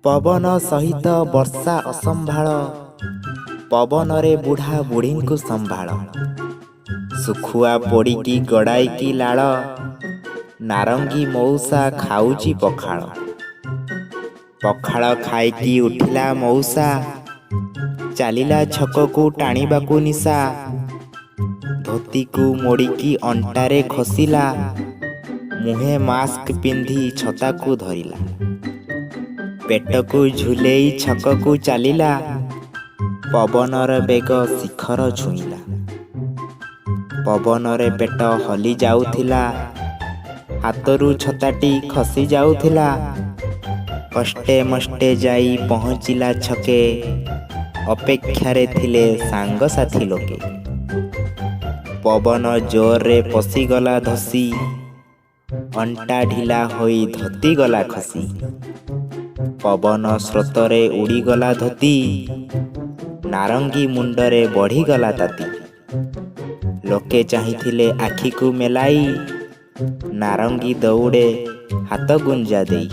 ପବନ ସହିତ ବର୍ଷା ଅସମ୍ଭାଳ, ପବନରେ ବୁଢ଼ା ବୁଢ଼ୀଙ୍କୁ ସମ୍ଭାଳ। ଶୁଖୁଆ ପୋଡ଼ିକି ଗଡ଼ାଇକି ଲାଳ, ନାରଙ୍ଗୀ ମଉସା ଖାଉଚି ପଖାଳ। ପଖାଳ ଖାଇକି ଉଠିଲା ମଉସା, ଚାଲିଲା ଛକକୁ ଟାଣିବାକୁ ନିଶା। ଧୋତିକୁ ମୋଡ଼ିକି ଅଣ୍ଟାରେ ଖୋସିଲା, ମୁହେଁ ମାସ୍କ ପିନ୍ଧି ଛତାକୁ ଧରିଲା। ପେଟକୁ ଝୁଲେଇ ଛକକୁ ଚାଲିଲା, ପବନର ବେଗ ଶିଖର ଛୁଇଁଲା। ପବନରେ ପେଟ ହଲି ଯାଉଥିଲା, ହାତରୁ ଛତାଟି ଖସି ଯାଉଥିଲା। କଷ୍ଟେ ମଷ୍ଟେ ଯାଇ ପହଞ୍ଚିଲା ଛକେ, ଅପେକ୍ଷାରେ ଥିଲେ ସାଙ୍ଗସାଥି ଲୋକେ। ପବନ ଜୋରରେ ପଶିଗଲା ଧସି, ଅଣ୍ଟା ଢିଲା ହୋଇ ଧୋତି ଗଲା ଖସି। ପବନ ସ୍ରୋତରେ ଉଡ଼ିଗଲା ଧୋତି, ନାରଙ୍ଗୀ ମୁଣ୍ଡରେ ବଢ଼ିଗଲା ତାତି। ଲୋକେ ଚାହିଁଥିଲେ ଆଖିକୁ ମେଲାଇ, ନାରଙ୍ଗୀ ଦଉଡ଼େ ହାତ ଗୁଞ୍ଜା ଦେଇ।